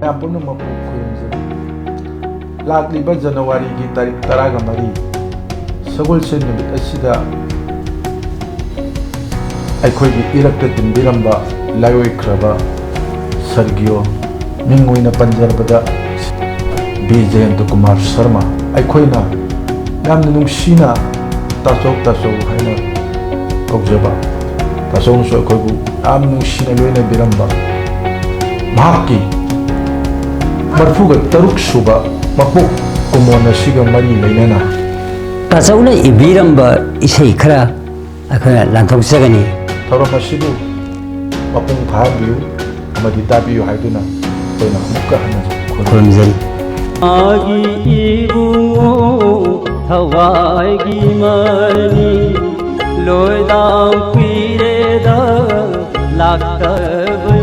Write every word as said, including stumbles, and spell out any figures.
ꯃꯌꯥꯝ ꯄꯨꯝꯅꯃꯛꯄꯨ ꯈꯨꯔꯨꯝꯖꯔꯤ꯫ ꯂꯥꯛꯂꯤꯕ ꯖꯅꯋꯥꯔꯤꯒꯤ ꯇꯥꯔꯤꯛ ꯇꯔꯥꯒ ꯃꯔꯤ, ꯁꯒꯣꯜꯁꯦꯟ ꯅꯨꯃꯤꯠ ꯑꯁꯤꯗ ꯑꯩꯈꯣꯏꯒꯤ ꯏꯔꯛꯇ ꯇꯤꯟꯕꯤꯔꯝꯕ ꯂꯥꯏꯑꯣꯏꯈ꯭ꯔꯕ ꯁꯔꯒꯤꯌꯣ, ꯃꯤꯡ ꯑꯣꯏꯅ ꯄꯟꯖꯔꯕꯗ ꯕꯤ ꯖꯌꯟꯇ ꯀꯨꯃꯥꯔ ꯁꯔꯃ, ꯑꯩꯈꯣꯏꯅ ꯌꯥꯝꯅ ꯅꯨꯡꯁꯤꯅ ꯇꯥꯆꯧ ꯇꯥꯆꯧ ꯍꯥꯏꯅ ꯀꯧꯖꯕ, ꯇꯥꯆꯧꯅꯁꯨ ꯑꯩꯈꯣꯏꯕꯨ ꯌꯥꯝ ꯅꯨꯡꯁꯤꯅ ꯂꯣꯏꯅꯕꯤꯔꯝꯕ ꯃꯍꯥꯛꯀꯤ ꯃꯔꯤꯐꯨꯒ ꯇꯔꯨꯛ ꯁꯨꯕ ꯃꯄꯣꯛ ꯀꯨꯝꯑꯣꯟ ꯑꯁꯤꯒ ꯃꯔꯤ ꯂꯩꯅꯅ ꯇꯥꯆꯧꯅ ꯏꯕꯤꯔꯝꯕ ꯏꯁꯩ ꯈꯔ ꯑꯩꯈꯣꯏꯅ ꯂꯥꯟꯊꯣꯛꯆꯒꯅꯤ꯫ ꯊꯧꯔꯝ ꯑꯁꯤꯕꯨ ꯃꯄꯨꯡ ꯐꯥꯍꯟꯕꯤꯌꯨ ꯑꯃꯗꯤ ꯇꯥꯕꯤꯌꯨ ꯍꯥꯏꯗꯨꯅ ꯑꯩꯈꯣꯏꯅ ꯑꯃꯨꯛꯀ ꯍꯟꯅ ꯈꯨꯔꯨꯝ- ꯈꯨꯔꯨꯝꯖꯔꯤ꯫ ꯃꯥꯒꯤ ꯏꯕꯨꯡꯉꯣ ꯊꯋꯥꯏꯒꯤ ꯃꯅꯤ ꯂꯣꯏꯗꯥꯡ ꯀꯨꯏꯔꯦꯗ ꯂꯥꯛꯇꯕ